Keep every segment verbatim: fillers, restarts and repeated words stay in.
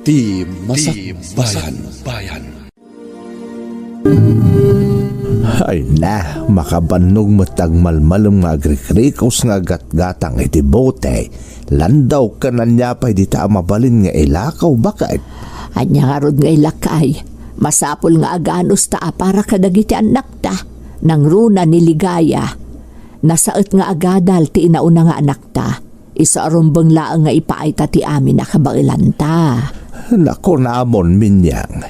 Ti Masakbayan. Ay na, makabannog met ti agmalmalem nga agrikrikus nga gatgatang iti bote. Landaw ken ania pay dita a mabalin nga ilakaw, baket? Ania ngarud nga ilakay? Masapul nga aganusta a para kadagiti annakta. Nangruna ni Ligaya. Nasaet nga agadal ti inauna nga anakta. Isu a rumbeng laeng nga ipaayta ti amin a kabaelanta. Nakunamon, Minyang.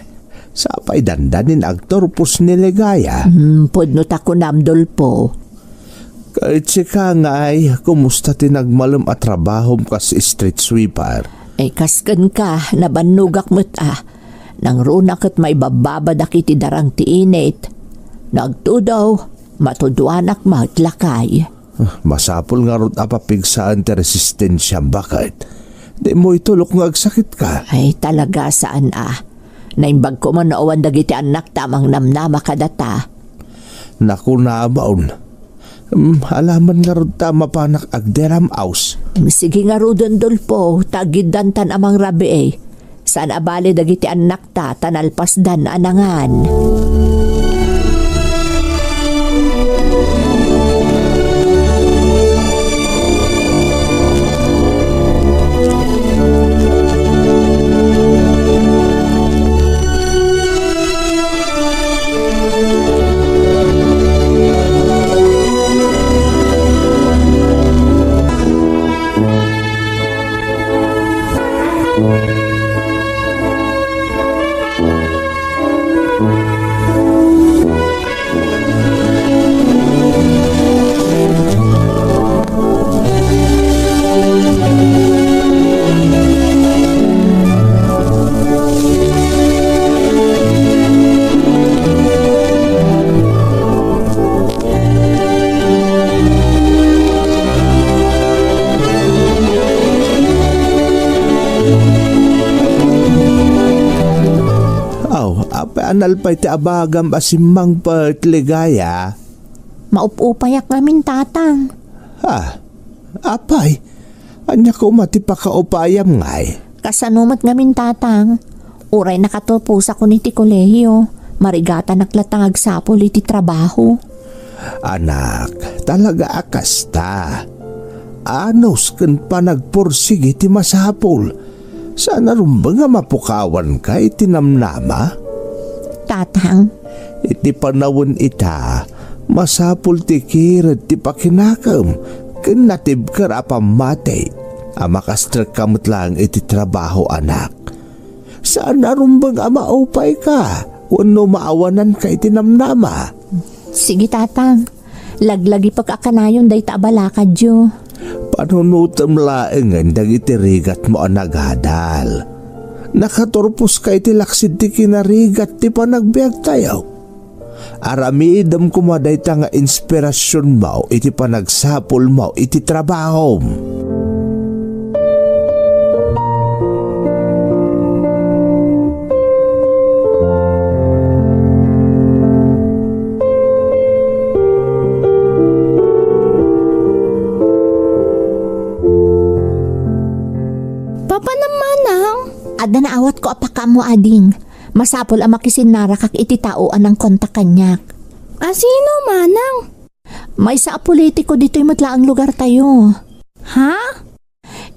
Sapay dandanin agturpos ni Ligaya. Hmm, pudno ta kunam, Dolfo. Ket sika ngay, kumusta ti nagmalem a trabahom kas street sweeper? Ay, kas kenka, nabannogak met a. Nangruna ket maibabbabadak iti darang ti init. No agtudo, matuduanak met lakay. Ah, masapul ngarud a papigsaen ti resistensiam, baket? Dimo itulok nga agsakitka. Ay, talaga, saan a. Naimbag koma no awan dagiti annakta a mangnamnama kadata. Nakunamon. Hmm, alaman ngarud ta mapanak agderamaus. Hmm, sige ngaruden, Dolfo, ta aggiddantan a mangrabii. Saan a bale dagiti annakta ta nalpasdan a nangan. Aw, apay a nalpay ti abagam a simmangpet, Ligaya? Maup-upayak ngamin, Tatang. Ha? Apay, ania koma ti pakaupayam ngay? Kasano met ngamin, Tatang? Uray nakaturposakon iti kolehiyo, marigatanak latta nga agsapul iti trabaho. Anak, talaga a kasta. Anus ken panagpursigi ti masapul. Saan a rumbeng a mapukawanka iti namnama? Tatang. Iti panawen ita, masapul ti kired ti pakinakem ken natibker a pammati a makastrekka met laeng iti trabaho, anak. Saan a rumbeng a maupayka wenno maawananka iti namnama. Sige, Tatang. Laglagipek a kanayon dayta a balakadyo. Panunotem laengen dagiti rigatmo a nagadal. Nakaturposka iti laksid ti kinarigat ti panagbiagtayo. Aramidem koma dayta nga inspirasionmo iti panagsapulmo iti trabahom. Papanam, manang? Adda naawatko a pakaammo, ading. Masapul a makisinnarakak iti tao a nangkontak kaniak. A sino, manang? Maysa a politiko ditoy met laeng lugartayo. Ha?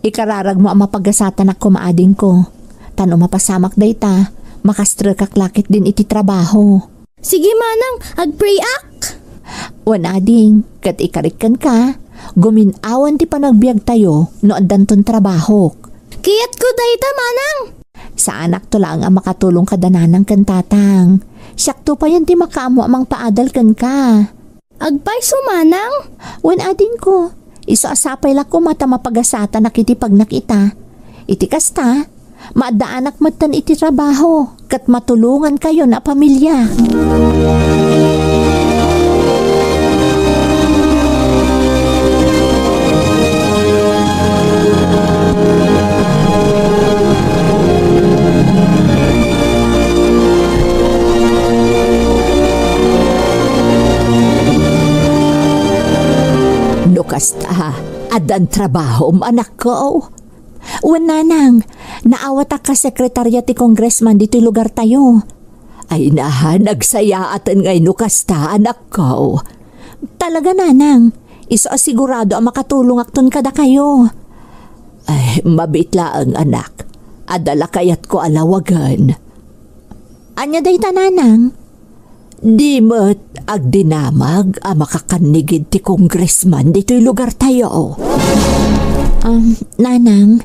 Ikararagmo a mapagasatanak koma, adingko. Ta no mapasamak dayta, makastrekak la ketdin iti trabaho. Sige, manang, agprayak. Wen, ading, ket ikarik kenka, gumin-awan ti panagbiagtayo no addanton trabahok. Kayatko dayta, manang. Saanakto laeng a makatulong kada nanang ken tatang. Siakto payen ti makaammo a mangpaadal kenka. Agpayso, manang? Wen, adingko, isu a sapay la koma ta mapagasatanak iti pagnak ita. Iti kasta, maaddaanak metten iti trabaho ket matulongankayon a pamilia. No kasta, addan trabahom, anakko? Wen, nanang, naawatak kas sekretarya ti congressman ditoy lugartayo. Ay na, nagsayaaten ngay no kasta, anakko. Talaga, nanang. Isu a sigurado a makatulongakton kadakayo. Ay, mabiit laeng, anak. Adda la kayatko a lawagen. Ania dayta, nanang? Di met agdinamag a makakannigid ti congressman ditoy lugartayo. Um, nanang.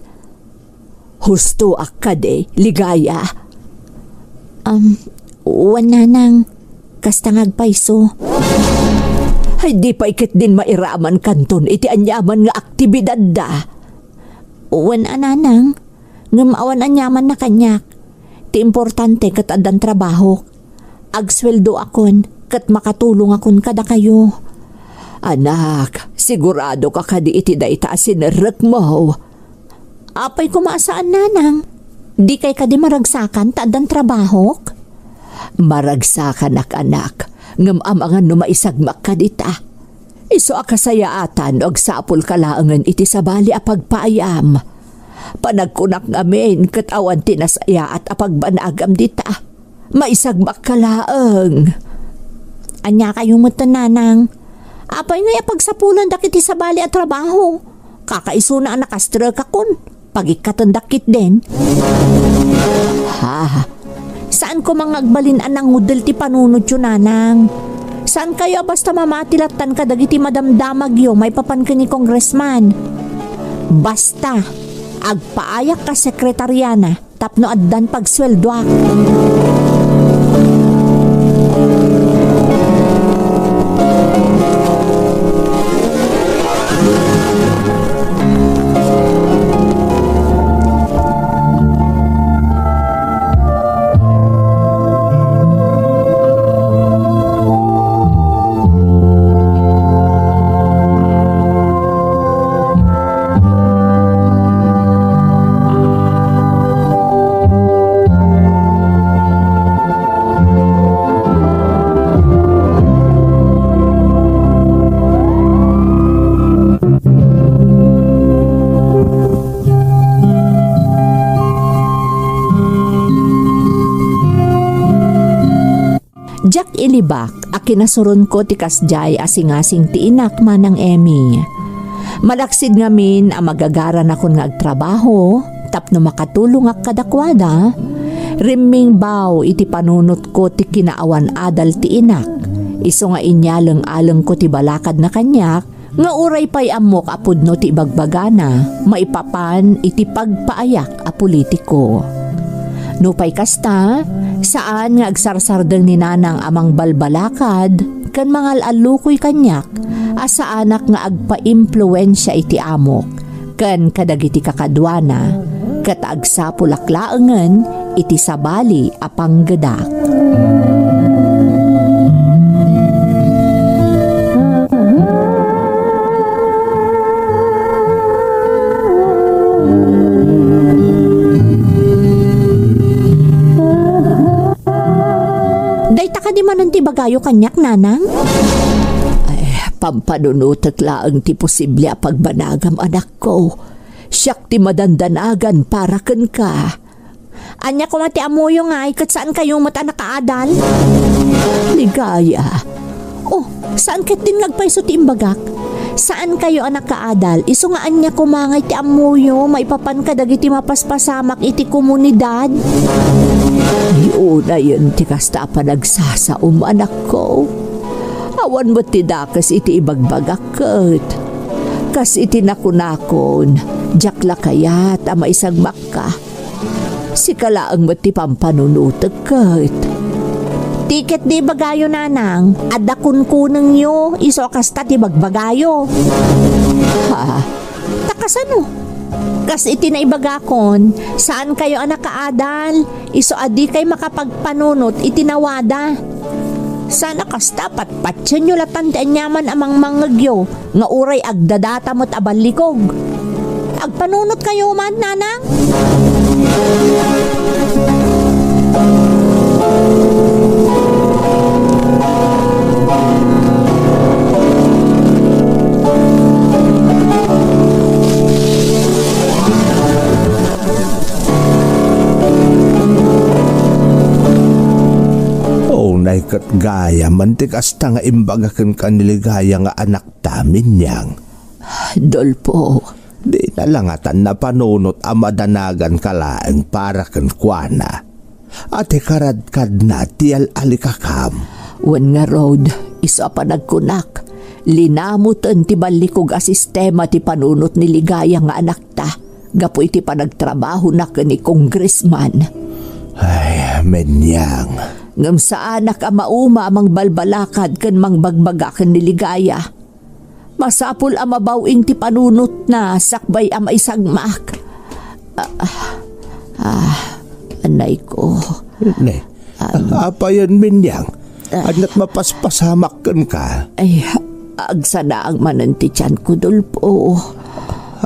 Hustoak kadi, Ligaya? Um, wen, nanang. Kasta nga agpayso. Ay, di pay ketdin mairaman kanton iti aniaman nga aktibidadda. Wen a, nanang. Ngem awan aniamanna kaniak. Ti importante ket addan trabahok. Agsueldoakon ket makatulongakon kadakayo. Anak, siguradoka kadi iti dayta a sinerrekmo? Apay koma a saan, nanang? Dikay kadi maragsakan ta addan trabahok? Maragsakanak, anak, ngem amangan no maisagmak kadita. Isu a kasayaatan no agsapulka laengen iti sabali a pagpaayam. Panagkunak ngamin ket awan ti nasayaat a pagbanagam dita. Maisagmakka laeng. Ania kayo metten, nanang? Apay ngay a pagsapulendak iti sabali a trabaho? Kakaisuna a nakastrekakon. Pagikkatendak ketdin. Ha? Saan koma nga agbalin a nangudel ti panunotyo, nanang. Saan kayo a basta mamati lattan kadagiti madamdamagyo maipapan ken ni congressman. Basta, agpaayak kas sekretariana tapno addan pagsueldoak. Diak ilibak a kinasuronko ti kasdiay a singasing ti inak, Manang Emmy. Malaksid ngamin a magagaranakon nga agtrabaho tapno makatulongak kadakuada, rimmingbaw iti panunotko ti kinaawan-adal ti inak. Isu nga inyaleng-alengko ti balakadna kaniak, nga uray pay ammok a pudno ti ibagbagana maipapan iti pagpaayak a politiko. Nupay kasta, saan nga agsarsardeng ni Nanang a mangbalbalakad ken mangal-allukoy kaniak a saanak nga agpaimpluensia iti amok ken kadagiti kakaduana, ket agsapulak laengen iti sabali a panggedak. Dayta kadi manen ti ibagayo kaniak, Nanang? Ay, pampanunotek laeng ti posible a pagbanagam, anakko. Siak ti madandanagan para kenka. Ania koma ti ammoyo ngay ket saan kayo met a nakaadal? Ligaya. Oh, saan ketdin nga agpayso ti imbagak? Saan kayo a nakaadal? Isu nga ania koma ngay ti ammoyo maipapan kadagiti mapaspasamak iti komunidad? Ay, unayen ti kasta a panagsasaom, anakko. Awan met ti dakes iti ibagbagak ket kas iti nakunakon, diak la kayat a maisagmakka. Sika laeng met ti pampanunotek ket. Ti ketdi ibagayo, Nanang, adda kunkunengyo, isu a kasta ti bagbagayo. Ha? Ta kasano? Kas iti naibagakon, saan kayo a nakaadal, isu a dikay makapagpanunot iti nawada. Saan a kasta, patpatienyo latan ti aniaman a mangmangngegyo. Nga uray agdadata met a ballikog. Agpanunotkayo man, Nanang? Ket gayamen ti kasta nga imbaga kenka ni Ligaya nga anakta, Minyang. Dolfo. Dina la ngatan napanunot a madanaganka laeng para kenkuana. A ti karadkadna ti yal-alikakam. Wen ngarud, isu a panagkunak, linamoten ti ballikog a sistema ti panunot ni Ligaya nga anakta gapu iti panagtrabahona ken ni Congressman. Ay, Minyang. Ngem saanak a mauma a mangbalbalakad ken mangbagbaga ken ni Ligaya. Masapul a mabaw-in ti panunotna sakbay a maisagmak. Ah, ah, ah, anay ko. Ne, An- apayen, Minyang? Ah. Ania't mapaspasamak kenka? Ay, agsanaang manen ti tianko, Dolfo.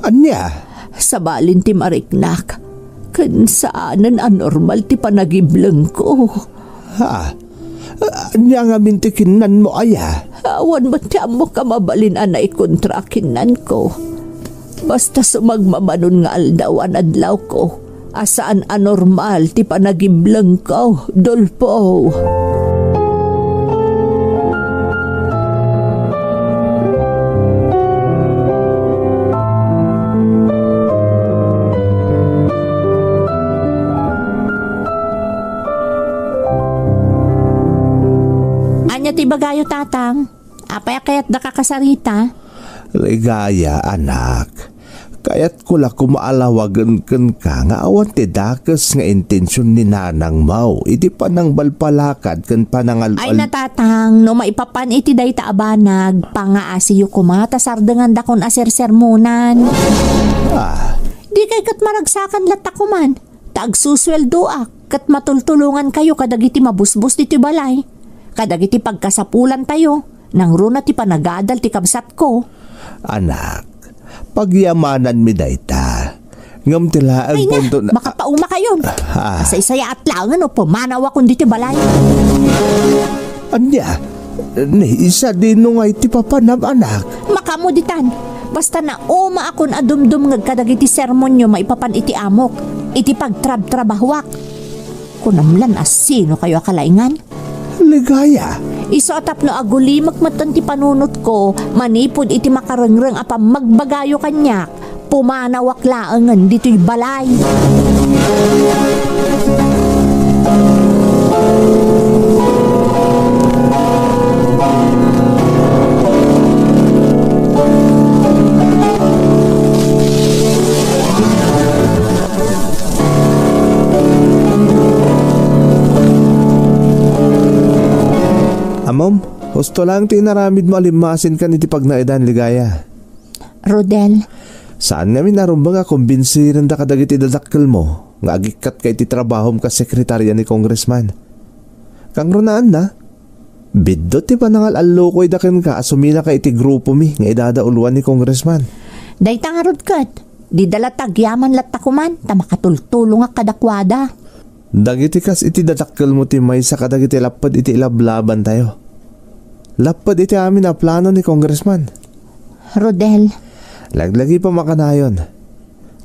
Ania? Sabalin ti mariknak, ken saanen a normal ti panagiblengko. Ha? Ania ngamin ti kinnanmo aya? Awan met ti ammok a mabalin a naikontra a kinnanko. Basta sumagmamano nga aldaw a nadlawko, a saan a normal ti panagiblengko, Dolfo. Ania ti ibagayo, Tatang? Apay a kayatdaka kasarita? Ligaya, anak. Kayatko la koma a lawagen kenka nga awan ti dakes nga intension ni nanangmo iti panangbalbalakad ken panangal-, Ay, na, Tatang, no maipapan iti dayta a banag, pangaasiyo koma ta sardengandakon a sersermonan. Ah. Dikay ket maragsakan latta koman. Ta agsusueldoak ket matultulongankayo kadagiti mabusbos ditoy balay. Kadagiti pagkasapulantayo, nangruna ti panagadal ti kabsatko. Anak, pagyamananmi dayta. Ngem ti laeng Ay na, punto na makapauma kayon. Ah. Kasaysayaat laengen no pumanawakon ditoy balay. Ania? Ni, sadino ngay ti papanam, anak? Makaammo ditan. Basta naumaakon a dumdumngeg kadagiti sermonyo maipapan iti amok, iti pagtrabtrabahoak. Kunam lan a sinokayo a kalaingan? Ligaya. Isu a tapno agulimek metten ti panunotko manipud iti makarengreng a pammagbagayo kaniak. Pumanawak laengen ditoy balay. Amom, husto laeng ti inaramidmo a limmasinkan iti pagnaedan, Ligaya. Rodel. Saan ngamin a rumbeng a kombinsirenda kadagiti dadakkelmo nga agikkatka iti trabahom kas sekretaria ni Congressman. Kangrunaanna, biddut ti panangal-allukoyda kenka a suminaka iti grupomi nga idadauloan ni Congressman. Dayta ngarud ket, dida la tagyaman latta koman ta makatultulongak kadakuada. Dagiti kas iti dadakkelmo ti maysa kadagiti lapped iti ilablabantayo. Lapped iti amin a plano ni Congressman. Rodel. Laglagipem a kanayon.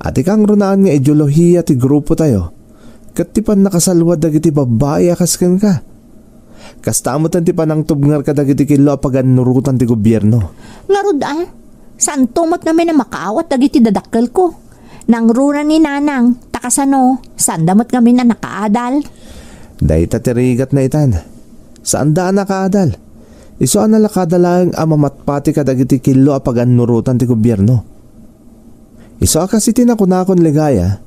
Ati kangrunaan nga ideolohiya ti grupotayo, ket ti pannakasalwad dagiti babbai a kas kenka. Kasta metten ti panangtubngar kadagiti killo a pagannurotan ti gobierno. Ngarud a, saanto met ngamin a makaawat dagiti dadakkelko. Nangruna ni Nanang, ta kasano, saanda met ngamin a nakaadal. Dayta ti rigatna itan. Saanda a nakaadal. Isu a nalakada laeng a mamatpati kadagiti killo a pagannurotan ti gobierno. Isu a kas iti nakunakon, Ligaya,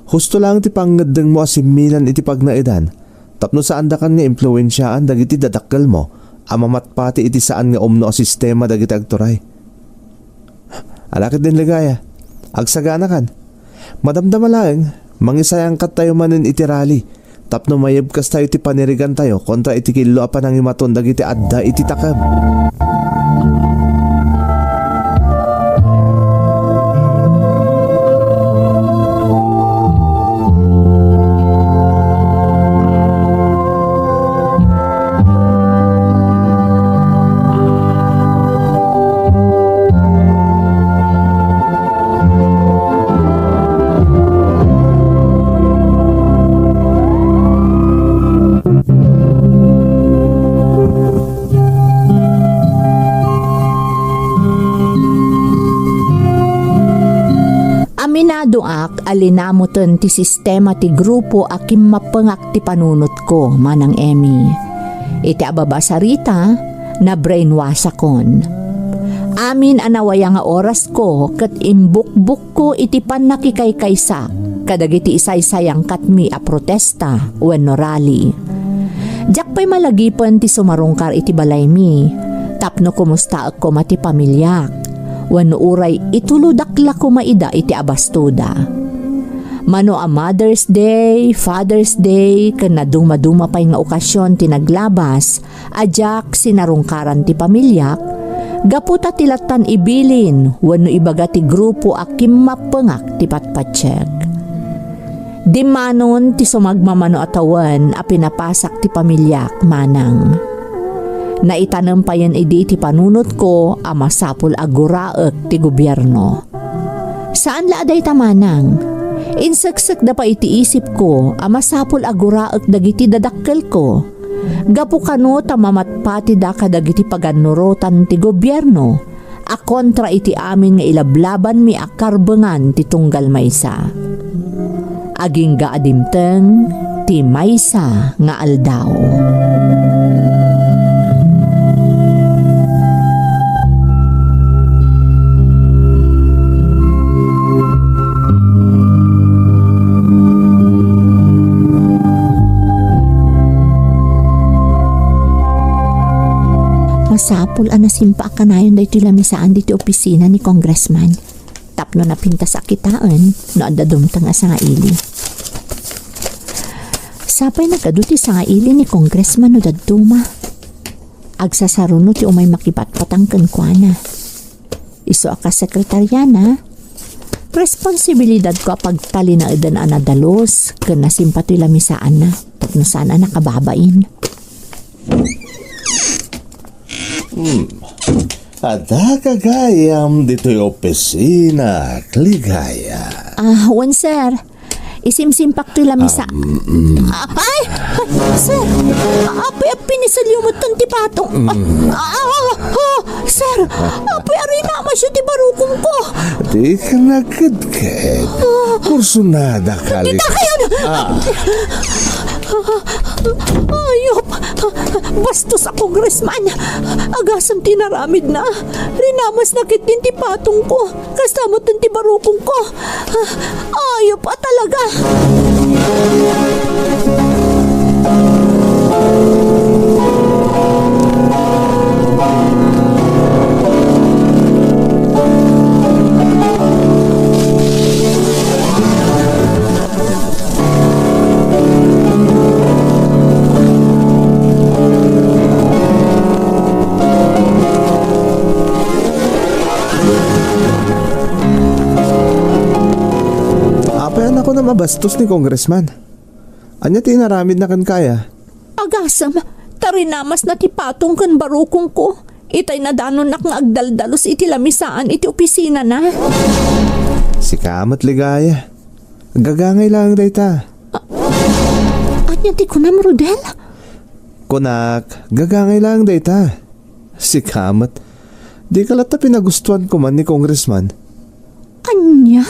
husto laeng ti pangngeddengmo a simmilan iti pagnaedan tapno saandakan nga impluensiaan dagiti dadakkelmo a mamatpati iti saan nga umno a sistema dagiti agturay. Ala ketdin, Ligaya, agsaganakan. Madamdama laeng, mangisayangkattayo manen iti rally tapno mayebkastayo ti panirigantayo kontra iti killo a panangimaton dagiti adda iti takem. Naduak a linamoten ti sistema ti grupo a kimmappengak ti panunotko, Manang Emmy. Iti ababa a sarita, na-brainwashakon. Amin a nawaya nga orasko ket imbukbukko iti pannakikaykaysak kadagiti isaysayangkatmi a protesta wenno rally. Diak pay malagipen ti sumarungkar iti balaymi tapno kumustaek koma ti pamiliak wenno uray itulodak la koma ida iti abastoda. Mano a Mother's Day, Father's Day, ken nadumaduma pay nga okasion ti naglabas a diak sinarungkaran ti pamiliak, gapu ta ti lattan ibilin wenno ibaga ti grupo a kimmappengak ti patpatiek. Dimmanon ti sumagmamano a tawen a pinapasak ti pamiliak, Manang. Naitanem payen idi iti panunotko a masapul a guraek ti gobierno. Saan la a dayta, Manang. Inseksekda pay iti isipko a masapul a guraek dagiti dadakkelko. Gapu kano ta mamatpatida kadagiti pagannurotan ti gobierno a kontra iti amin nga ilablabanmi a karbengan ti tunggal maysa. Agingga a dimteng ti maysa nga aldaw. Masapul a nasimpa a kanayon daytoy lamisaan ditoy opisina ni Congressman tapno napintas a kitaen no adda dumteng a sangaili. Sapay nagadu ti sangaili ni Congressman no dadduma. Agsasaruno ti umay makipatpatang kenkuana. Isu a kas sekretariana, responsibilidadko a pagtalinaeden a nadalus ken nasimpa toy lamisaanna tapno saan a nakababain. Hmm. Adda gagayam ditoy opisina, Ligaya? Ah, wen, sir. Isimsimpak toy lamisa. Ah, mm, mm. Ah, ay! Sir! Apay a pinisilyo metten ti patong? Mm. Ah, ah, ah, sir! Apay a rinamasyo ti barukongko? Dika nagkedked. Ah. Kursunada ka, Dita Ligaya. Kayon! Ah. Ayop! Bastos a congressman! Agasem ti inaramidna. Rinamasna ketdin ti patongko. Kasta met ti barukongko. Ayop a talaga! Apay a kunam a bastos ni Congressman? Ania ti inaramidna kenka aya? Agasem, ta rinamasna ti patong ken barukongko. Itay nadanonnak nga agdaldalus iti lamisaan iti opisinana. Sika met, Ligaya. Gagangay laeng dayta. A-, ania ti kunam, Rodel? Kunak, gagangay laeng dayta. Sika met. Dika latta pinagustuan koma ni Congressman. Ania?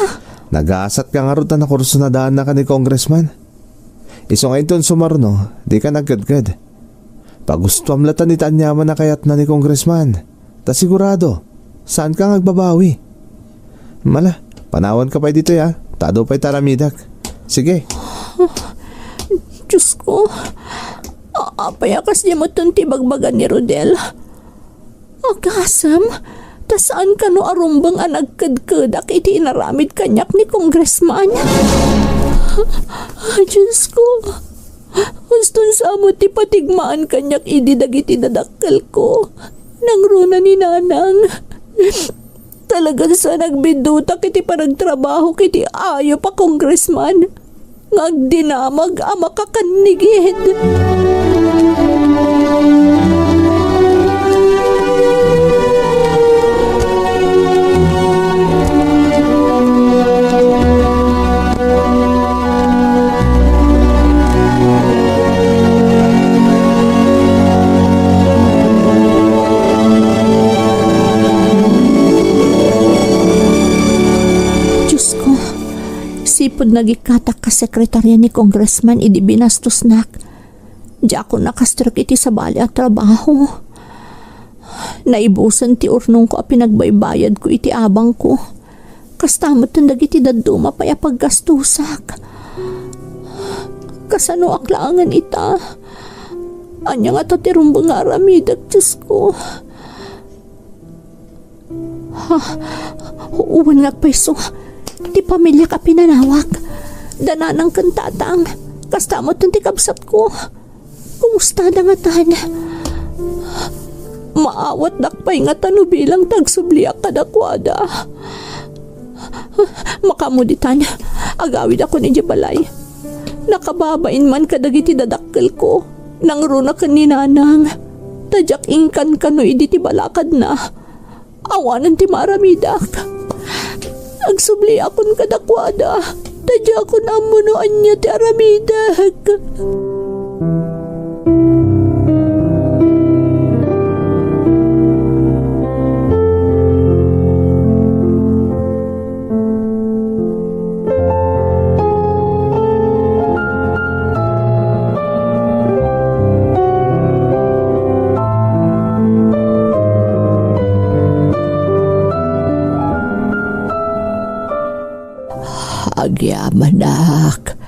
Nagasatka ngarud ta nakursunadaannaka ni Congressman. Isu nga inton sumarno, dika nagkedked. Pagustuam latta iti aniaman a kayatna ni Congressman. Ta sigurado, saanka nga agbabawi. Mala, panawanka pay ditoy, a. Ta adu pay ti aramidak. Sige. Diosko, a-, apay a kasdi metten ti ibagbaga ni Rodel? Agasem, ta saan kano a rumbeng a nagkedkedak iti inaramid kaniak ni Congressman. Diosko, uston sa met ti patigmaan kaniak idi dagiti dadakkelko. Nangruna ni Nanang. Talagan saan a nagbiddutak iti panagtrabahok iti ayup a congressman nga agdinamag a makakannigid. Diosko, Nagikkatak kas sekretarya ni Congressman idi binastosnak. Diakon nakastrek iti sabali a trabaho. Naibusen ti urnongko a pinagbaybayadko iti abangko. Kasta metten dagiti dadduma pay a paggastosak. Kasanoak laengen ita? Ania ngata ti rumbeng nga aramidek, Diosko? Ha? Wen nga agpayso, ti pamiliak a pinanawak. Da nanang ken tatang, kasta metten ti kabsatko. Kumustada ngatan? Maawatdak pay ngata no bilang ta agsubliak kadakuada. Makaammo ditan, agawidakon idiay balay. Nakababain man kadagiti dadakkelko, nangruna ken ni Nanang. Ta diak inkankano idi ti balakadna. Awanen ti maaramidak. Agsubliakon kadakuada, ta diakon ammo no ania ti aramidek. Agyamanak,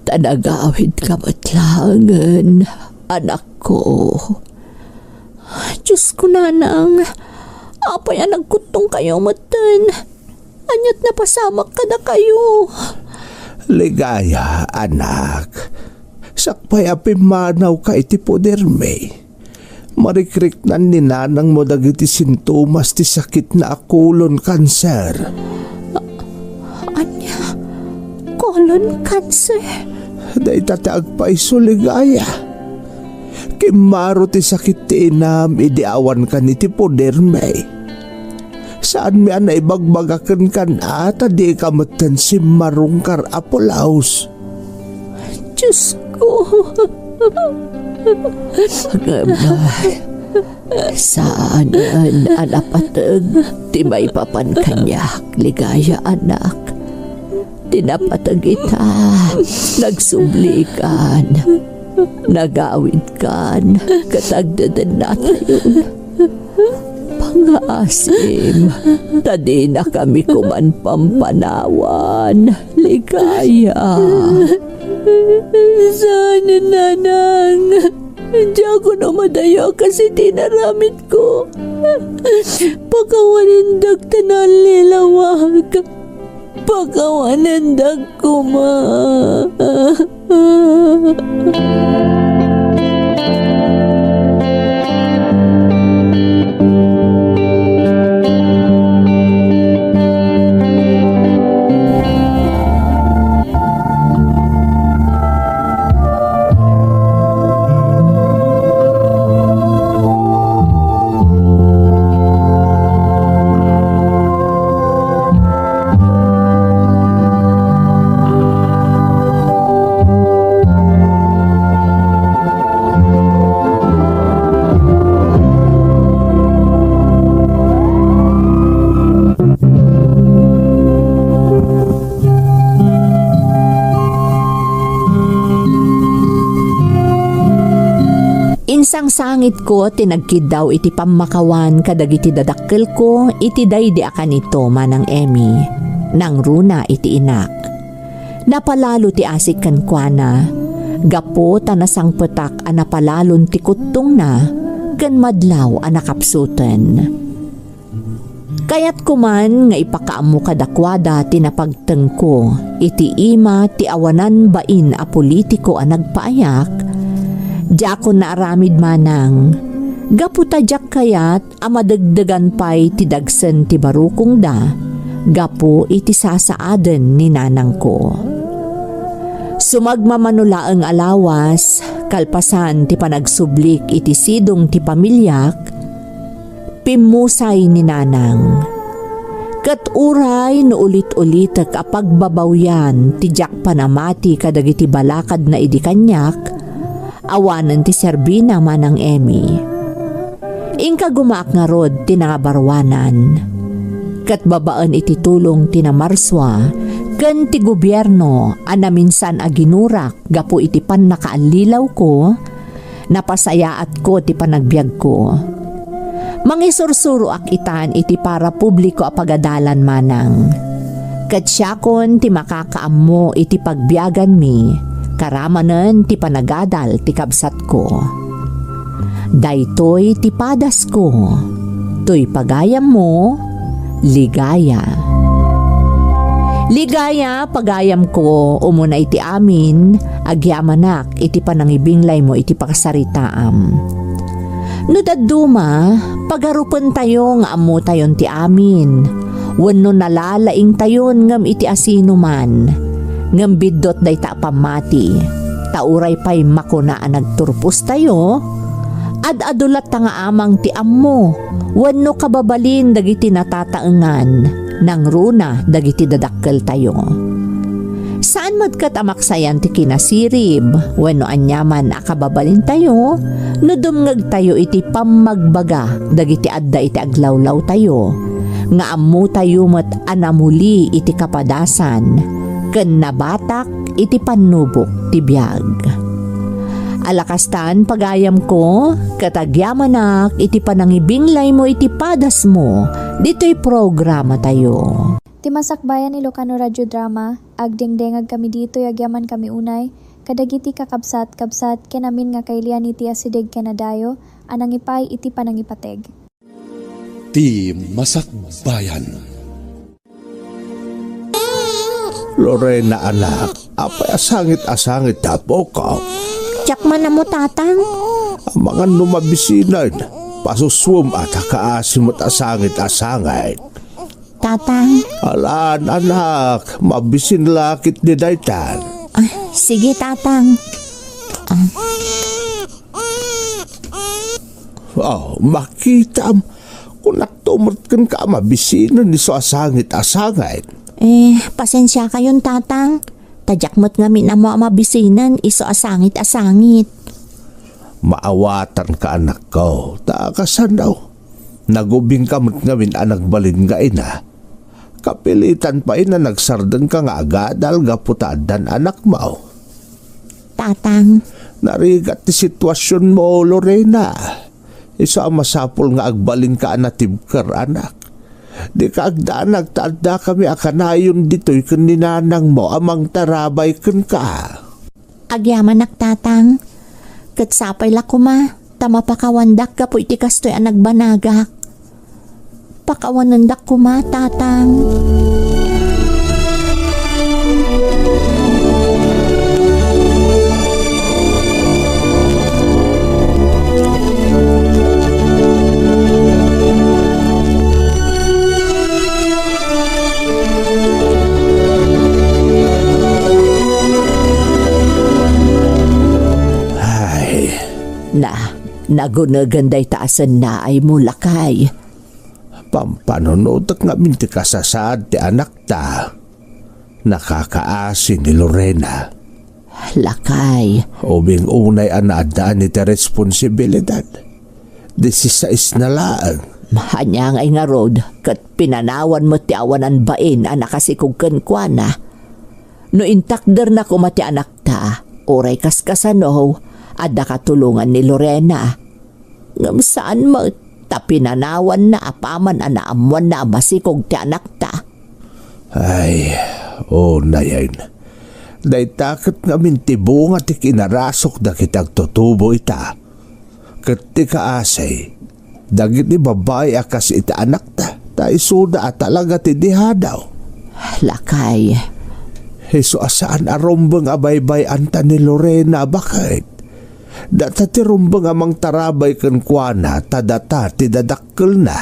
ta nagawidka met laengen, anakko. Diosko, Nanang, apay a nagkuttongkayo metten? Ania't napasamak kadakayo? Ligaya, anak. Sakbay a pimmanawka iti podermi, marikriknan ni nanangmo dagiti sintomas ti sakitna a colon cancer. Ania? Colon cancer? Dayta ti agpayso, Ligaya. Kimmaro ti sakit ti inam idi awankan iti podermi. Saanmi a naibagbaga kenka, ta dika metten simmarungkar a pulaos. Diosko. Ngem, saanen a napateg ti maipapan kaniak, Ligaya, anak. Ti napateg ita, nagsublikan, nagawidkan, ket agdedennatayon. Pangaasim, ta dinakami koman pampanawan, Ligaya. Saanen, Nanang. Diakon umadayo a kas iti inaramidko. Pakawanendak ta nallilawag. Pakawanendak koma. Insangsangitko ti nagkiddaw iti pammakawan kadagiti dadakkelko iti daydi a kanito, Manang Emmy, nangruna iti inak. Napalalo ti asik kenkuana, gapu ta nasangpetak a napalalon ti kuttongna ken madlaw a nakapsuten. Kayatko man nga ipakaammo kadakuada ti napagtengko iti ima ti awanan bain a politiko a nagpaayak. Diakon naaramid manang, gapu ta diak kayat a madegdegan pay ti dagsen ti barukongda gapu iti sasaaden ni nanangko. Sumagmamano laeng a lawas, kalpasan ti panagsublik iti sidong ti pamiliak, pimmusay ni nanang. Ket uray no ulit-ulitek a pagbabawian ti diak panamati kadagiti balakadna idi kaniak, awanen ti serbina, Manang Emmy. Inkagumaak ngarud ti nangabaruanan. Ket babaen iti tulong ti namarsua, ken ti gobierno a naminsan a ginurak gapu iti pannakaallilawko, napasayaatko ti panagbiagko. Mangisursuroak itan iti parapubliko a pagadalan manang. Ket siakon ti makakaammo iti pagbiaganmi, karamanen ti panagadal ti kabsatko. Daytoy ti padasko. Toy pagayammo, Ligaya. Ligaya, pagayamko, umuna iti amin, agyamanak iti panangibinglaymo iti pakasaritaam. No dadduma, pagarupentayo nga ammotayon ti amin, wenno nalalaingtayon ngem iti asinoman, ngem biddut dayta a pammati, ta uray pay makuna a nagturpostayo, ad-adu latta nga amang ti ammo wenno kababalin dagiti natataengan, nangruna dagiti dadakkeltayo. Saan met ket a maksayan ti kinasirib wenno aniaman a kababalintayo no dumngegtayo iti pammagbaga dagiti adda iti aglawlawtayo, nga ammotayo met a namuli iti kapadasan ken nabatak iti pannubok ti biag. Alakastan, pagayamko, ket agyamanak iti panangibinglaymo iti padasmo ditoy programatayo. Ti Masakbayan Ilocano Radio Drama, agdengdengag kami ditoy agyamankami unay kadagiti kakabsat-kabsat ken amin nga kailian iti asideg ken adayo a nangipaay iti panangipateg. Ti Masakbayan. Lorena, anak, apay a sangit a sangit ti ammok? Diak man ammo, Tatang. Amangan no mabisinen, pasusuem a ta kaasi met a sangit a sangit. Tatang. Alan, anak, mabisin la ketdi daytan. Ah, sige, Tatang. Ah. Oh, makitam. Kunakto met kenka a mabisinen isu a sangit a sangit. Eh, pasensiakayon, Tatang. Ta diak met ngamin ammo a mabisinen isu a sangit a sangit. Maawatanka, anakko, ta kasano? Nagubingka met ngamin a nagbalin nga ina. Kapilitan pay a nagsardengka nga agadal gapu ta addan anakmo. Tatang. Narigat ti situasionmo, Lorena. Isu a masapul nga agbalinka a natibker, anak. Dika agdanag ta addakami a kanayon ditoy ken ni nanangmo a mangtarabay kenka. Agyamanak, Tatang. Ket sapay la koma ta mapakawandak gapu iti kastoy a nagbanagak. Pakawanendak koma, Tatang. Ay. Na, nagunegen dayta a sennaaymo, lakay. Pampanunotek ngamin ti kasasaad ti anakta. Nakakaasi ni Lorena. Lakay. Ubing unay a naaddaan iti responsibilidad. Disisais na laeng. Ania ngay ngarud, ket pinanawan met ti awanan bain a nakasikog kenkuana. No intakderna koma ti anakta, uray kaskasano, adda katulongan ni Lorena. Ngem saan met, ta pinanawanna apaman a naammoanna a masikog ti anakta. Ay, unayen. Dayta ket ngamin ti bunga ti kinarasok dagiti agtutubo ita. Ket ti kaasi, dagiti babbai a kas iti anakta, ta isuda a talaga ti dihadaw. Lakay. Isu a saan a rumbeng a baybay-anta ni Lorena, baket? Data ti rumbeng a mangtarabay kenkuana, ta data ti dadakkelna.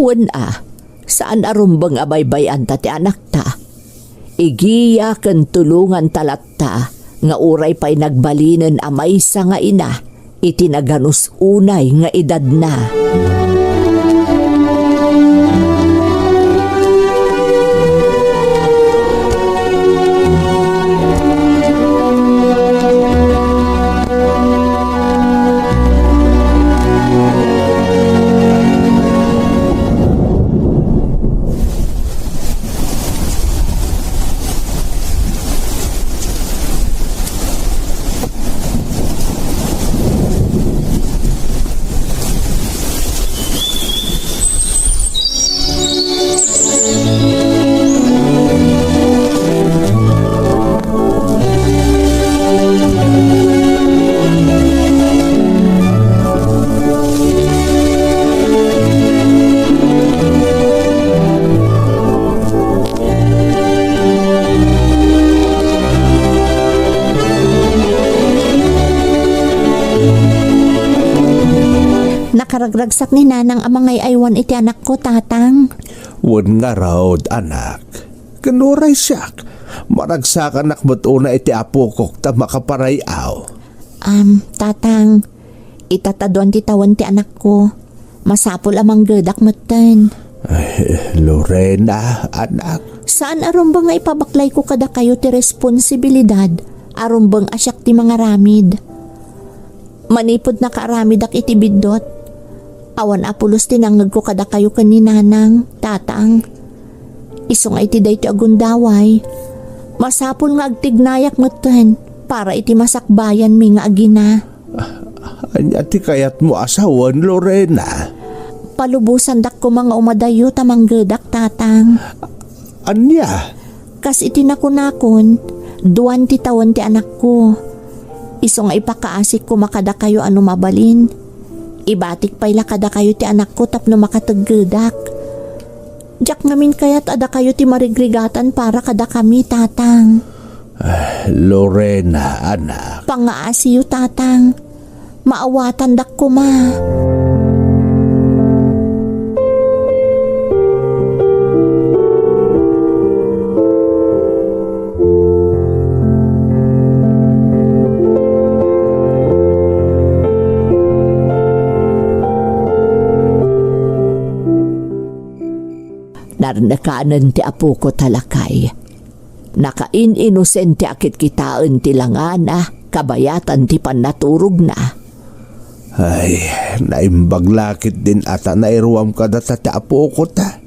Wen a, saan a rumbeng a baybay-anta ti anakta. Igiya ken tulonganta latta nga uray pay nagbalinen a maysa nga ina iti naganus unay nga edadna. Nakaragragsak ni Nanang a mangay-aywan iti anakko, Tatang. Wen ngarud, anak. Ken uray siak, maragsakanak met unay iti apokok ta makaparay-aw. Am, Tatang, ita ta duan ti tawen ti anakko. Masapul a manggedak metten. Ay, Lorena, anak. Saan a rumbeng nga ipabaklayko kadakayo ti responsibilidad a rumbeng a siak ti mangaramid. Manipud nakaaramidak iti biddut, awan a pulos ti nangngegko kadakayo ken ni Nanang, Tatang. Isu nga iti daytoy a gundaway, masapul nga agtignayak metten para iti masakbayanmi nga agina. Ania ti kayatmo a sawen, Lorena? Palubosandak koma nga umadayo ta manggedak, Tatang. Ania? Kas iti nakunakon, duan ti tawen ti anakko. Isu nga ipakaasik koma kadakayo a no mabalin, ibatik pay la kadakayo ti anakko tapno makateggedak. Diak ngamin kayat a dakayo ti marigrigatan para kadakami, Tatang. Ah, Lorena, anak. Pangaasiyo, Tatang. Maawatandak koma. Narnekanen ti apoko ta lakay. Nakain-inosente a kitkitaen ti langana kabayatan ti pannaturogna. Ay, naimbag la ketdin a ta nairuam kadata ti apokota.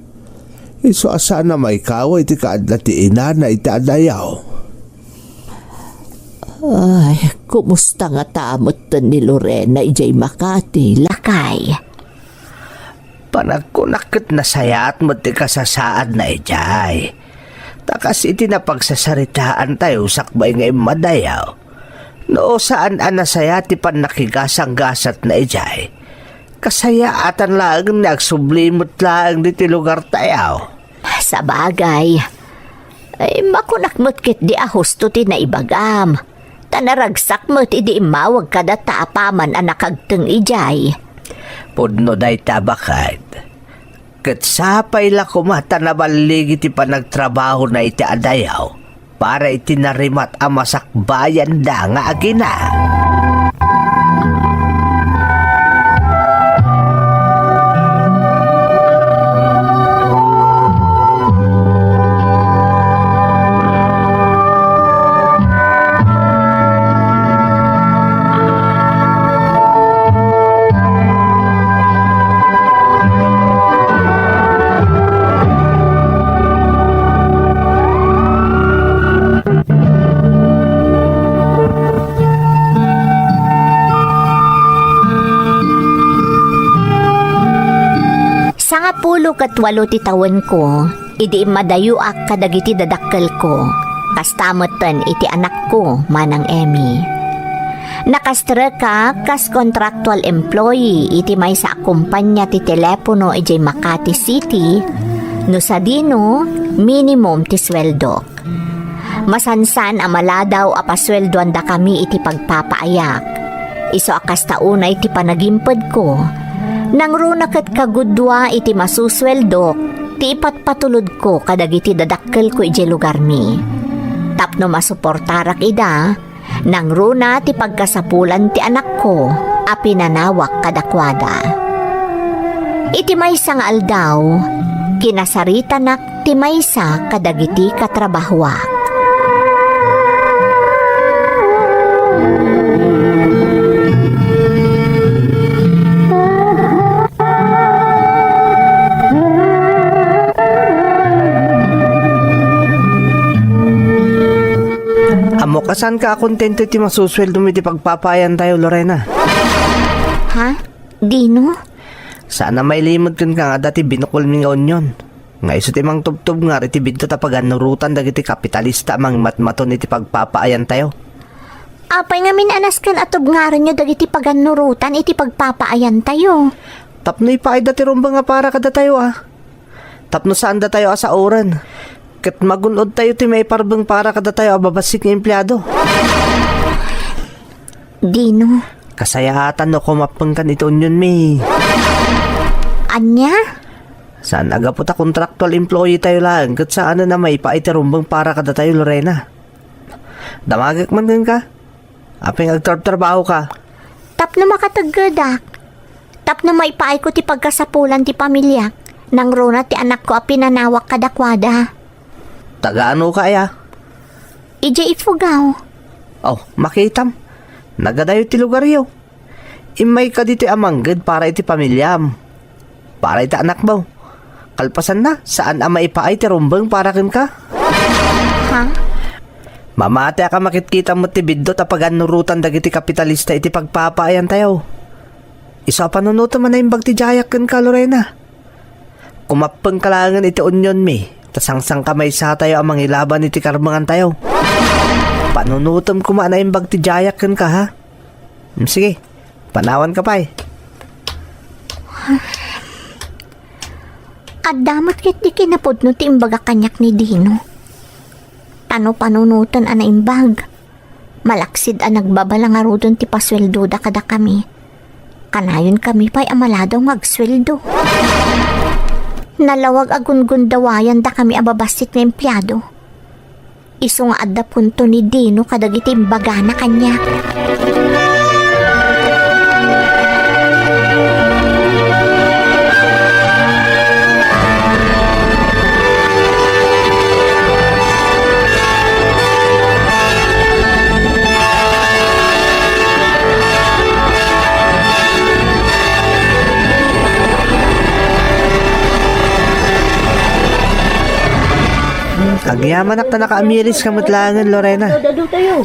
Isu a saan a maikaw iti kaadda ti inana iti adayaw. Ay, kumusta ngata metten ni Lorena idiay Makati, lakay? Panagkunak ket nasayaat met ti kasasaadna idiay. Ta kas iti napagsasaritaantayo sakbay nga immadayaw, no saan a nasayaat ti pannakigasanggasatna idiay, kasayaatan laeng ni agsubli met laeng ditoy lugartayo. Sabagay, ay, makunak met ketdi a husto ti naibagam. Ta naragsak met idi immawag kadata a paman a nakagteng idiay. Pudno dayta, baket. Ket sapay la koma ta naballigi ti panagtrabahona iti adayaw para iti narimat a masakbayanda nga agina. Sangapulo ket walo ti tawenko idi immadayoak kadagiti dadakkelko, kasta metten iti anakko, Manang Emmy. Nakastrekak kas contractual employee iti maysa a kompania ti telepono idiay Makati City, no sadino, minimum ti sueldok. Masansan a maladaw a pasueldoandakami iti pagpapaayak. Isu a kasta unay ti panagimpedko. Nangruna ket kagudua iti masusueldok ti ipatpatulodko kadagiti dadakkelko idiay lugarmi. Tapno masuportarak ida, nangruna ti pagkasapulan ti anakko a pinanawak kadakuada. Iti maysa nga aldaw, kinasaritanak ti maysa kadagiti katrabahoak. Ammok a saanka a kontento iti masusueldom iti pagpapaayantayo, Lorena. Ha? Dino? Saan a mailimod kenka nga adda ti binukolmi nga union nga isu ti mangtubtubngar iti biddut a pagannurotan dagiti kapitalista a mangmatmaton iti pagpapaayantayo. Apay ngamin a nasken a tubngarenyo dagiti pagannurotan iti pagpapaayantayo? Tapno ipaayda ti rumbeng a para kadatayo a. Tapno saandatayo a saoren. Ket magun-odtayo ti maiparbeng para kadatayo a babassit nga empleado. Dino, Asayaatan no kumappengkan iti unionmi. Ania? Saan a gapu ta contractual employee tayo laeng ket saanen a maipaay ti rumbeng para kadatayo, Lorena. Damagek man kenka. Apay nga agtrabtrabaho ka? Tapno makateggedak. Tapno maipaayko ti pagkasapulan ti pamiliak, nangruna ti anakko a pinanawak kadakuada. Taga ano ka aya? Idiay Ifugao. Oh, makitam. Nagadayo ti lugaryo. Immayka ditoy a mangged para iti pamiliam. Para iti anakmo. Kalpasanna, saan a maipaay ti rumbeng para kenka? Ha? Mamatiak a makitkitam met ti biddut a pagannurotan dagiti kapitalista iti pagpapaayantayo. Isu a panunotem a naimbag ti diayak kenka, Lorena. Kumappengka laengen iti unionmi, ta sangsangkamaysatayo a mangilaban iti karbengantayo. Panunotem koma a naimbag ti diayak kenka, ha? Mm, sige, panawanka pay. Adda met ket ti kinapudno ti imbagak kaniak ni Dino. Ta no panunoten a naimbag, malaksid a nagbabala ngaruden ti pasueldoda kadakami. Kanayonkami pay a maladaw nga agsueldo. Nalawag a gungundawayandakami a babassit nga empleado. Isu nga adda punto ni Dino kadagiti imbagana kaniak. Agyamanak ta nakaamiris ka met laengen, Lorena.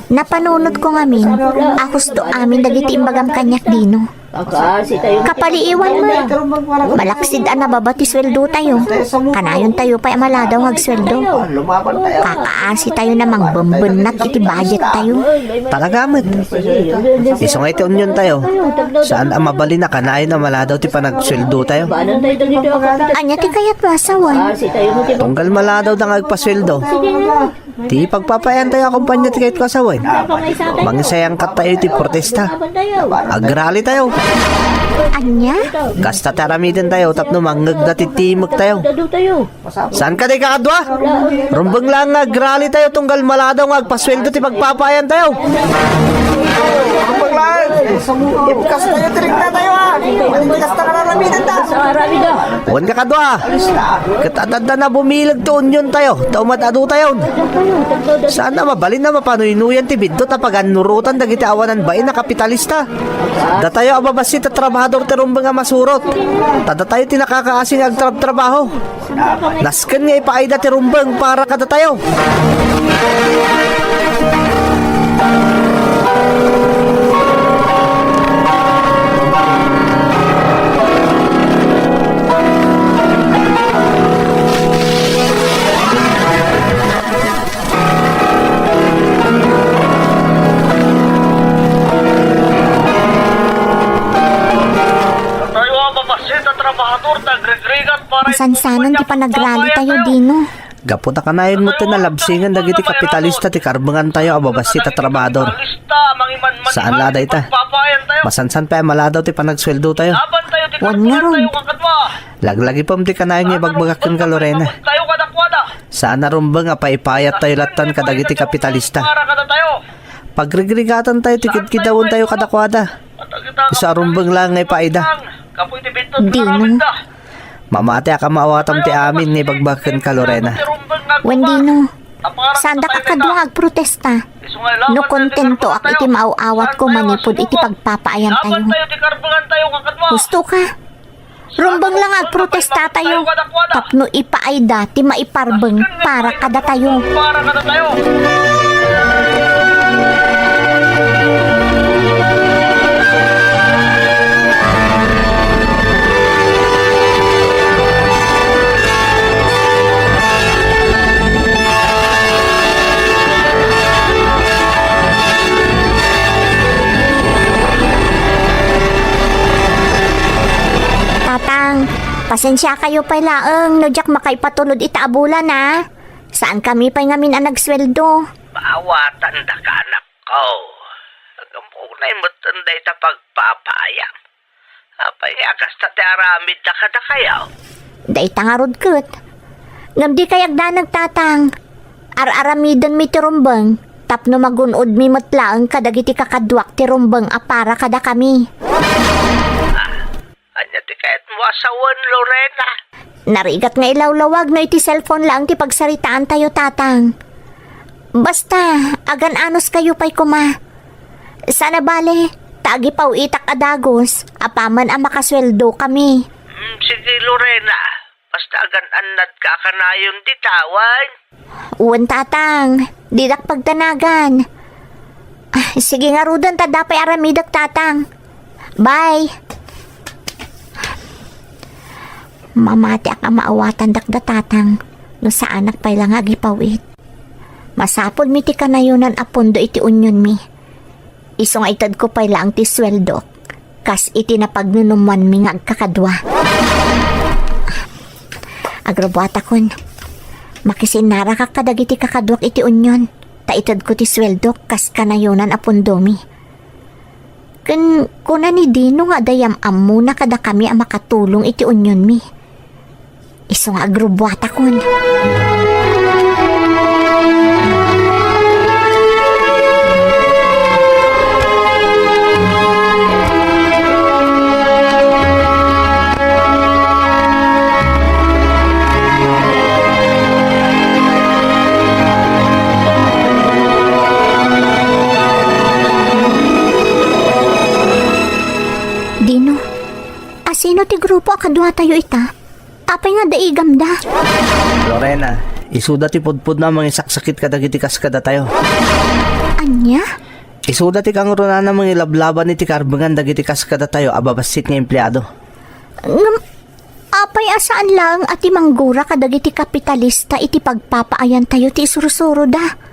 Napanunotko ngamin a husto amin dagiti imbagam kaniak, Dino. Kapaliiwan met. Malaksid a nababa ti sueldotayo. Kanayontayo pay a maladaw nga agsueldo. Kakaasitayo a mangbembennat iti budgettayo. Talaga met. Isu nga iti uniontayo, saan a mabalin a kanayon a maladaw ti panagsueldotayo. Ania ti kayatmo a sawen? Tunggal maladawda nga agpasueldo. Ti pagpapaayantayo a kompania ti kayatko a sawen. Mangisayangkattayo iti protesta. Agralitayo. Ania? Kasta ti aramidentayo tapno mangngegda ti timektayo. Saan kadi, kakadua? Rumbeng laeng nga agralitayo tunggal maladaw nga agpasueldo ti pagpapaayantayo. Rumbeng laeng. Ipkastayo ti regnatayo, a. Ipkastayo nga aramidenta. Wen, kakadua, ket adda a bumileg ti uniontayo, ta umad-adutayon. Saan a mabalin a mapanuynuyan ti biddut a pagannurotan dagiti awanan bain a kapitalista. Datayo a babassit a trabahador ti rumbeng a masurot. Ta datayo ti nakakaasi nga agtrabtrabaho. Nasken nga ipaayda ti rumbeng para kadatayo. Tayo ang mapasit at trabahador, tagrigrigat para Masansanan ti panagralitayo, Dino. Gapu ta kanayon met ti nalabsingan dagiti kapitalista ti karbengantayo a babassit a trabahador. Saan la dayta. Masansan pay a maladaw ti panagsueldotayo. Wen ngarud. Laglagipem ti kanayon nga ibagbagak kenka, Lorena. Saan a rumbeng a paipayattayo lattan kadagiti kapitalista. Pagrigrigatantayo ti kidkidawentayo kadakuada. Isu a rumbeng laeng nga ipaayda. Dino. Mamatiak a maawatam ti amin nga ibagbagak kenka, Lorena. Wen, Dino, saandak a kadua nga agprotesta no kontentoak iti maaw-awatko manipud iti pagpapaayantayo. Husto ka? Rumbeng la nga agprotestatayo tapno ipaayda ti maiparbeng para kadatayo. Tatang, pasensiakayo pay laeng no diak makaipatulod ita a bulan, a. Saankami pay ngamin a nagsueldo. Paawatandaka, anakko. Unay met dayta pagpapaayam. Apay nga kasta ti aramidda kadakayo? Dayta ngarud ket. Ngem dikay agdanag, Tatang. Ar-aramidenmi ti rumbeng tapno magun-odmi met laeng kadagiti kakaduak ti rumbeng a para kadakami. Ah, ania ti kayatmo a sawen, Lorena? Narigat nga ilawlawag no iti cellphone laeng ti pagsaritaantayo, Tatang. Basta, agan-anuskayo pay koma. Saan a bale, ta agipaw-itak a dagus, apaman a makasueldo kami. Mm, sige, Lorena. Basta agan-annadka a kanayon dita, wen? Wen, Tatang. Didak pagdanagan. Ah, sige ngaruden ta adda pay aramidek, Tatang. Bye. Mamatiak a maawatandak da Tatang no saanak pay la nga agipaw-it. Masapulmi ti kanayonan a pundo iti unionmi. Isu nga itedko pay laeng ti sueldok kas iti napagnunummoanmi nga agkakadua. Agrubuatakon. Makisinnarakak kadagiti kakaduak iti union, ta itedko ti sueldok kas kanayonan a pundomi. Ken kuna ni Dino nga adda yam-ammona kadakami a makatulong iti unionmi. Isu nga agrubuatakon. Dino, asino ti grupo a kaduatayo ita? Apay nga daigamda? Lorena, isuda ti pudpudno a mangisaksakit kadagiti kaskadatayo. Ania? Isuda ti kangrunana mangilablaban iti karbengan dagiti kaskadatayo a babassit nga empleado. Ngem, apay a saan laeng a ti manggura kadagiti kapitalista iti pagpapaayantayo ti isursuroda?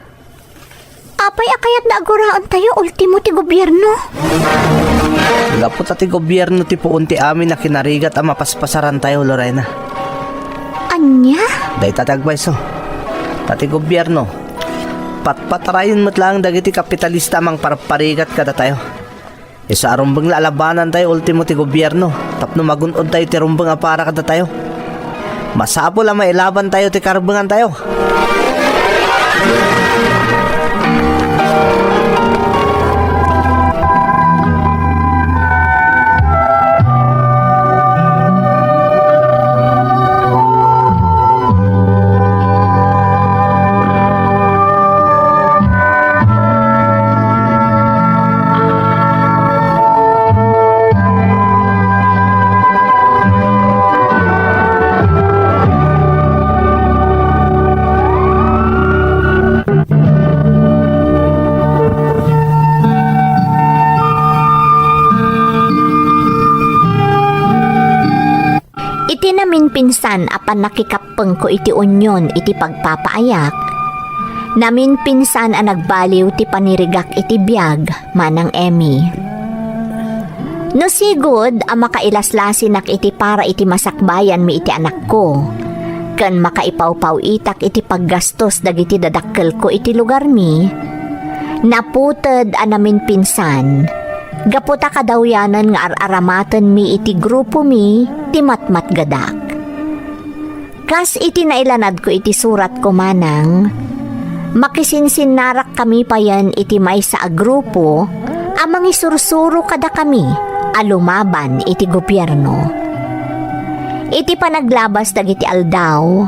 Apay a kayatda a guraentayo ultimo ti gobierno? Gapu ta ti gobierno ti puon ti amin a kinarigat a mapaspasarantayo, Lorena. Ania? Dayta ti agpayso. Ta ti gobierno, patpatarayen met laeng dagiti kapitalista a mangparparigat kadatayo. Isu a rumbeng la a labanantayo ultimo ti gobierno tapno magun-odtayo ti rumbeng a para kadatayo. Masapul a mailabantayo ti karbengantayo. Iti naminpinsan a pannakikappengko iti union iti pagpapaayak, naminpinsan a nagbaliw ti panirigak iti biag, Manang Emmy. No sigud a makailaslasinak iti para iti masakbayanmi iti anakko, ken makaipawpaw-itak iti paggastos dagiti dadakkelko iti lugarmi, naputed a naminpinsan, gapu ta kadawyanen nga ar-aramatenmi iti grupomi ti matmatgedak. Kas iti nailanadko iti suratko, Manang, makisinsinnarak kami payen iti maysa a grupo a mangisursuro kadakami a lumaban iti gobierno. Iti panaglabas dagiti aldaw,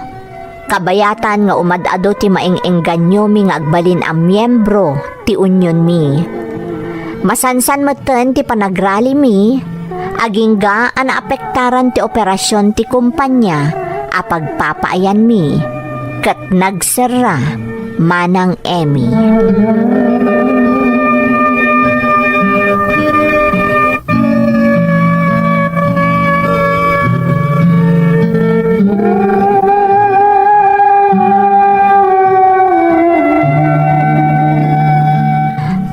kabayatan nga umad-adu ti maeng-engganyomi nga agbalin a miembro ti unionmi. Masansan metten ti panagralimi, agingga a naapektaran ti operasyon ti kompania a pagpapaayanmi, ket nagserra, Manang Emmy.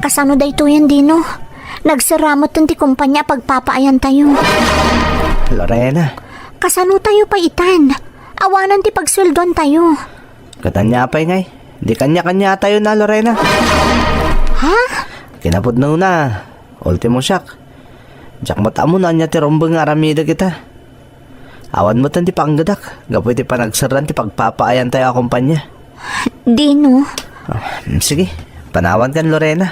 Kasano daytoyen, Dino? Nagserra metten ti kompania a pagpapaayantayo. Lorena. Kasano tayo pay itan? Awanen ti pagsueldoantayo. Ket ania pay ngay? Di kanya-kanya tayo na, Lorena. Ha? Kinapudnona, ultimo siak. Diak met ammo no ania ti rumbeng nga aramidek ita. Awan met ti panggedak, gapu iti panagserraan ti pagpapaayantayo a kompania. Dino. Ah, sige, panawankan, Lorena.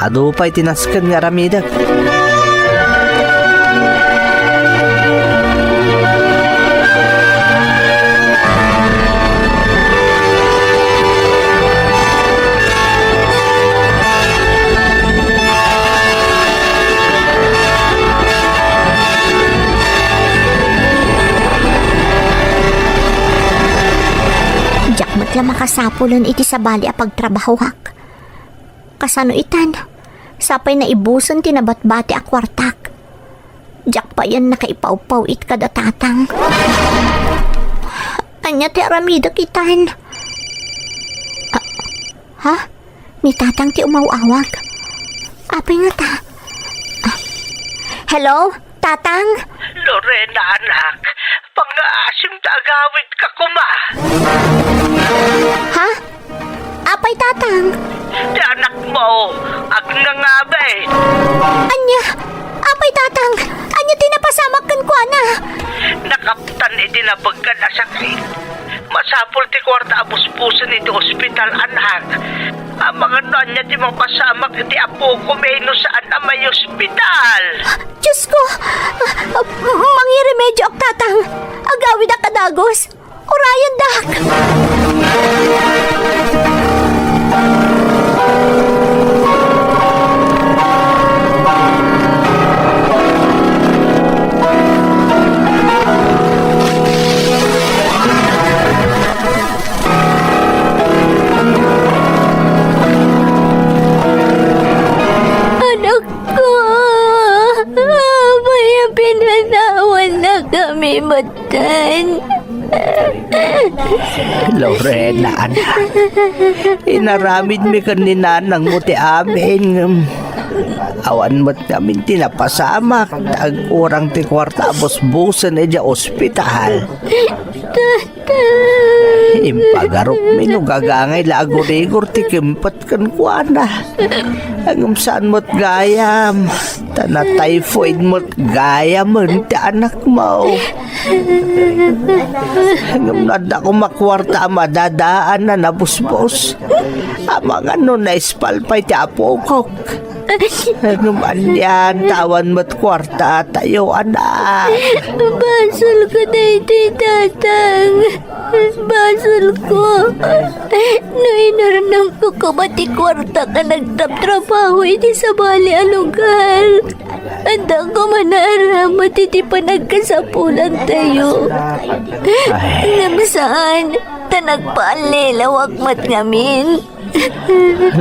Adu pay ti nasken nga aramidek. Diak met la makasapulen iti sabali a pagtrabahoak. Kasano itan? Sapay naibusen ti nabatbati a kuartak. Diak payen nakaipawpaw-it kada tatang. Ania ti aramidek itan? Ah, ha? Ni tatang ti umaw-awag. Apay ngata? Ah. Hello? Tatang? Lorena, anak, pangngaasim ta agawidka koma. Ha? Apay, Tatang? Ti anakmo, agnangabit. Ania? Apay, Tatang? Ania ti napasamak kenkuana? Nakaptan iti nabagkan a sakit. Masapul ti kuarta a busbusen iti ospital, anak. Amangan no ania ti mapasamak iti apoko, no saan a maiospital. Diosko! Ah, ah, mangiremedioak, Tatang. Agawidak a dagus. Urayendak! Anakko, apay a pinanawannakami metten? Lorena, anak, inaramidmi ken ni nanangmo ti amin, ngem awan met ngamin ti napasamak ta agkurang ti kuarta a busbusen idiay ospital. Impagarupmi no gagangay la agurigor ti kempet kenkuana. Ngem saan met gayam, ta na-typhoid met gayamen ti anakmo. Ngem no adda koma kuarta a madadaan a nabusbos, amangan no naispal pay ti apokok. Ngem ania ta awan met kuartatayo, anak? Basolko daytoy, Tatang. Basolko. No inurnongko koma ti kuarta a nagtrabtrabaho iti sabali a lugar, adda koma naaramat iti panagkasapulantayo. Ay. Ngem saan, ta nagpaallilawak met ngamin.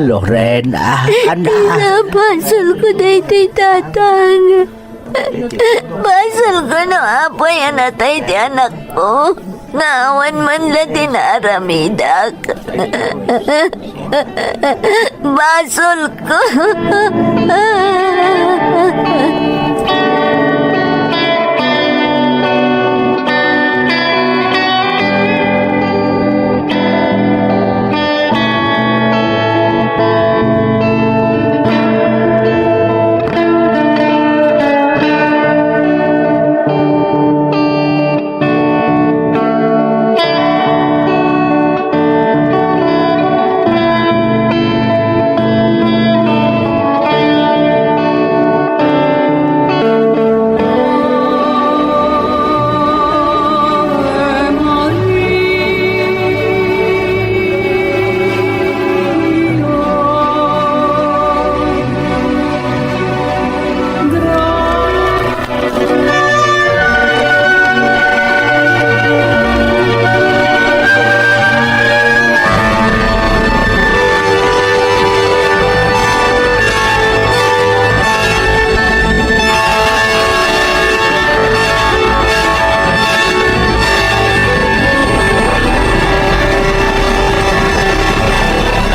Lorena, anak. Basolko daytoy, Tatang. Basolko no apay a natay ti anakko, nga awan man la ti naaramidak. Basolko.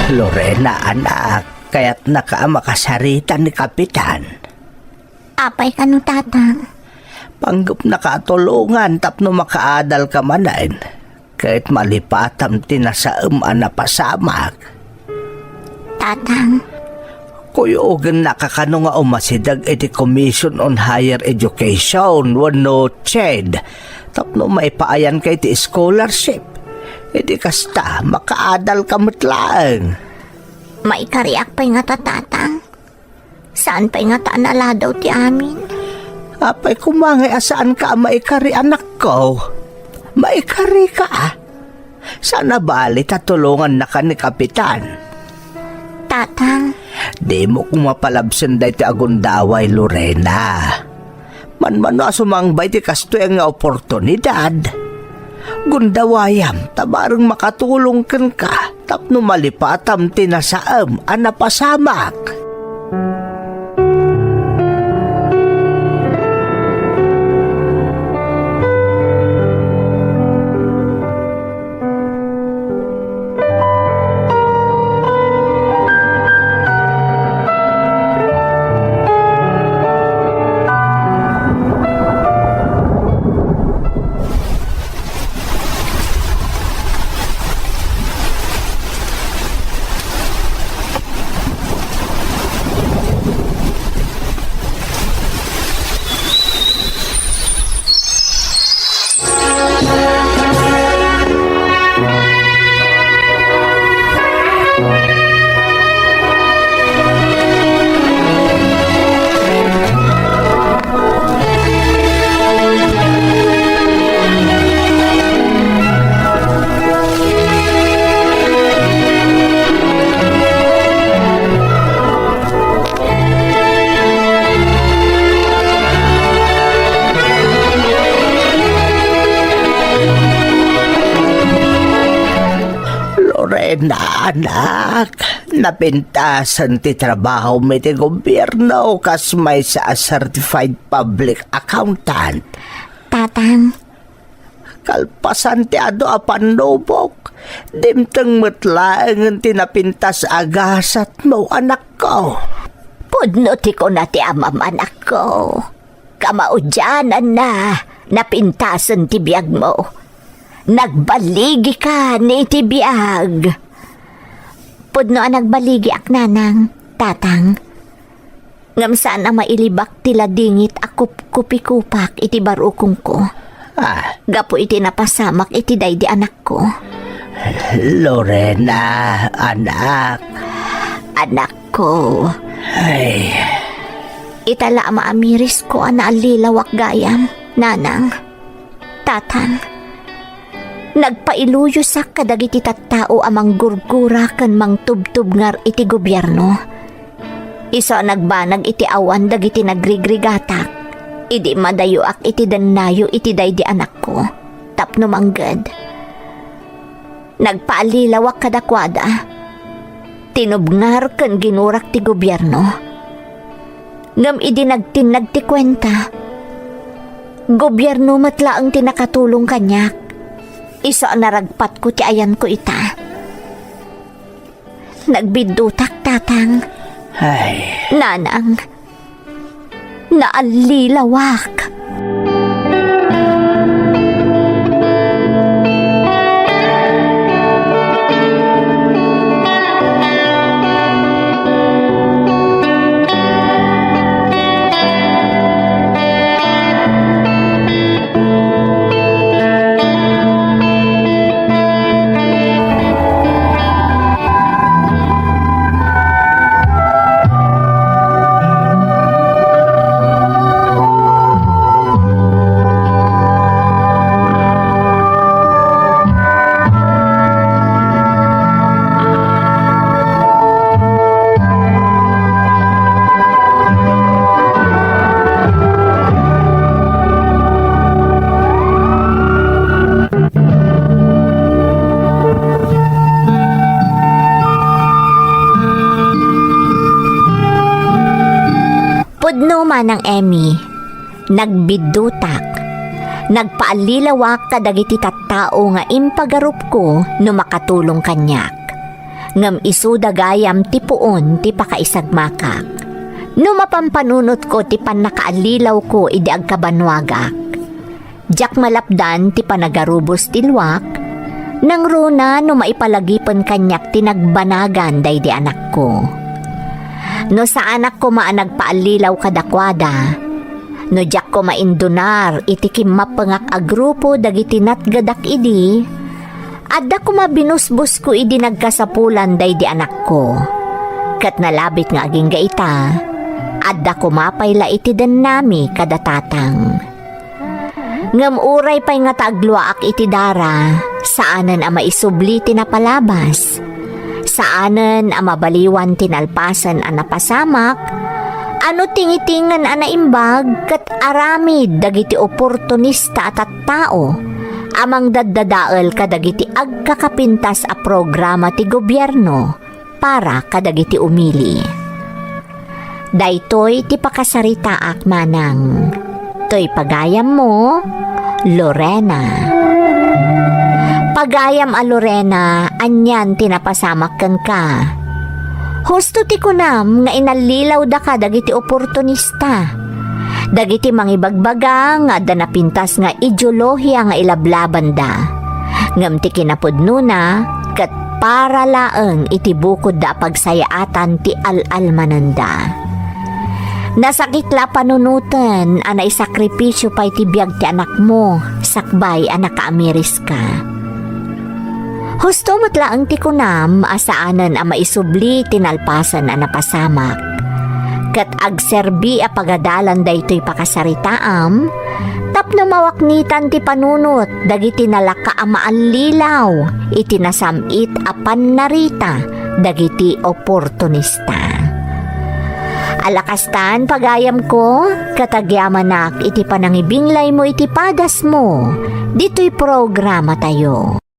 Lorena, anak, kayatnaka a makasarita ni Kapitan. Apay kano, Tatang? Panggepnaka a tulongan tapno makaadalka manen, ket malipatam ti nasaem a napasamak. Tatang. Kuyogennaka kano nga umasideg iti Commission on Higher Education wenno ched tapno maipaayanka iti scholarship. Idi kasta, makaadalka met laeng. Maikariak pay ngata, Tatang? Saan pay ngata a naladaw ti amin? Apay koma ngay a saanka a maikari, anakko? Maikarika, a. Saan a bali ta tulongannaka ni Kapitan. Tatang. Dimo koma palabsen daytoy a gundaway, Lorena. Manmano a sumangbay ti kastoy nga oportunidad. Gundawayam ta bareng makatulong kenka tapno malipatam ti nasaem a napasamak. Lorena, anak, napintasen ti trabahom iti gobierno kas maysa a certified public accountant. Tatang. Kalpasan ti adu a pannubok, dimteng met laengen ti napintas a gasatmo, anakko. Pudno ti kuna ti amam, anakko. Kamaudiananna, napintasen ti biagmo. Nagbaligikan iti biag. Pudno a nagbaligiak, nanang, tatang. Ngem saan a mailibak ti ladingit a kupkupikupak iti barukongko. Ah. Gapu iti napasamak iti daydi anakko. Lorena, anak. Anakko. Ay. Ita la a maamirisko a naallilawak gayam, nanang. Tatang, nagpailuyosak kadagiti tattao a manggurgura ken mangtubtubngar iti gobierno. Isu a nagbanag iti awan dagiti nagrigrigatak, idi madayoak iti dennayo iti daydi anakko, tapno mangged. Nagpaallilawak kadakuada. Tinubngar ken ginurak ti gobierno. Ngem idi nagtinnag ti kuenta, gobierno met laeng ti nakatulong kaniak. Isu a naragpatko ti ayanko ita. Nagbiddutak, tatang. Ay. Nanang, naallilawak. Pudno, Manang Emmy, nagbiddutak. Nagpaallilawak kadagiti tattao nga impagarupko no makatulong kaniak. Ngem isuda gayam ti puon ti pakaisagmakak. No mapampanunotko ti pannakaallilawko idi agkabannuagak. Diak malapdan ti panagarubos ti luak, nangruna no maipalagipen kaniak ti nagbanagan daydi anakko. No saanak koma a nagpaallilaw kadakuada, no diak koma indunar iti kimmapengak a grupo dagiti natgedak idi, adda koma binusbosko idi nagkasapulan daydi anakko. Ket nalabit nga agingga ita, adda koma pay la iti dennami kada tatang. Ngem uray pay ngata agluaak iti dara, saanen a maisubli ti napalabas. Saanen a mabaliwan ti nalpasen a napasamak, a no tingitingen a naimbag ket aramid dagiti oportunista a tattao a mangdaddadael kadagiti agkakapintas a programa ti gobierno para kadagiti umili. Daytoy ti pakasaritaak, manang. Toy pagayammo, Lorena. Pagayam a Lorena, anian ti napasamak kenka? Husto ti kunam nga inallilaw daka dagiti oportunista, dagiti mangibagbaga nga adda napintas nga ideolohia nga ilablabanda. Ngem ti kinapudnona, ket para laeng iti bukodda a pagsayaatan ti al-almananda. Nasakit la a panunoten a naisakripisio pay ti biag ti anakmo sakbay a nakaamiriska. Husto met laeng ti kunam a saanen a maisubli ti nalpasen a napasamak. Ket agserbi a pagadalan daytoy pakasaritaam tapno mawaknitan ti panunot dagiti nalaka a maallilaw iti nasam-it a pannarita dagiti oportunista. Ala kastan, pagayamko, ket agyamanak iti panangibinglaymo iti padasmo ditoy programatayo.